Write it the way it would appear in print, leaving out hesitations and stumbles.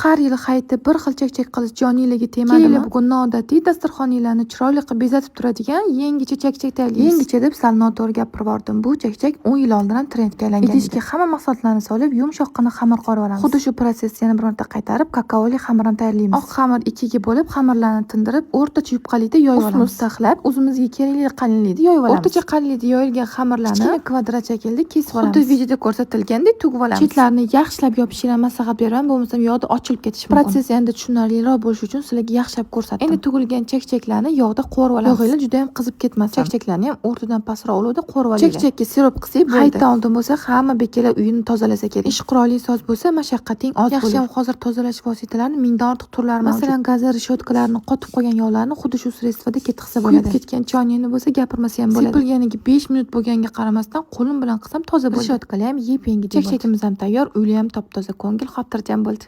Har yili hayitda bir xil chakchak qilish joniylarga tegmadimi? Kelinglar, bugun noodatiy dasturxoninglarni chiroyli qilib bezatib turadigan yangicha chakchak tayyorlaymiz. Yangicha deb sal noto'g'ri gapirib yubordim. Bu chakchak 10 yil oldin ham trendga aylangan. Idishga hamma mahsulotlarni solib, yumshoqqina xamir qorib olamiz. Xuddi shu protsessni yana bir marta qaytarib, kakaoli xamir ham tayyorlaymiz. Oq xamir ikiga bo'lib, xamirlarni tindirib, o'rtacha yupqalikda yoyib olamiz. Ustma-ust taxlab, o'zimizga kerakli qalinlikda yoyib olamiz. O'rtacha qalinlikda yoyilgan xamirlarni kichkina kvadrat shaklida kesib olamiz. Xuddi videoda ko'rsatilgandek tugib olamiz. Chetlarini yaxshilab yopishinglarni maslahat beraman, bo'lmasam yog'da ochilib ketishi mumkin. Protsess yanada tushunarliroq bo'lishi uchun sizlarga yaxshilab ko'rsatdim. Endi tugilgan chakchaklarni yog'da qovurib olamiz. Yog'inglar juda ham qizib ketmasin. Chakchaklarni ham o'rtadan pastroq olovda qovurib olinglar. Chakchakka sirop qilsak bo'ldi. Hayitdan oldin bo'lsa hamma bekalar uyini tozalasa kerak. Ish quroling soz bo'lsa, mashaqqating oz bo'lur. Yaxshiyam hozir tozalash vositalarining mingdan ortiq turlari mavjud. Masalan, gazli решётка larni qotib qolgan yog'larni xuddi shu средство da ketqizsa bo'ladi. Kuyib ketgan choynakni bo'lsa gapirmasa ham bo'ladi. Sepilganiga 5 minut bo'lganiga qaramasdan qo'lim bilan qilsam toza bo'ldi. Решётка lar ham yep-yangi. Chakchakimiz ham tayyor, uylar ham top-toza, ko'ngil xotirjam bo'ldi.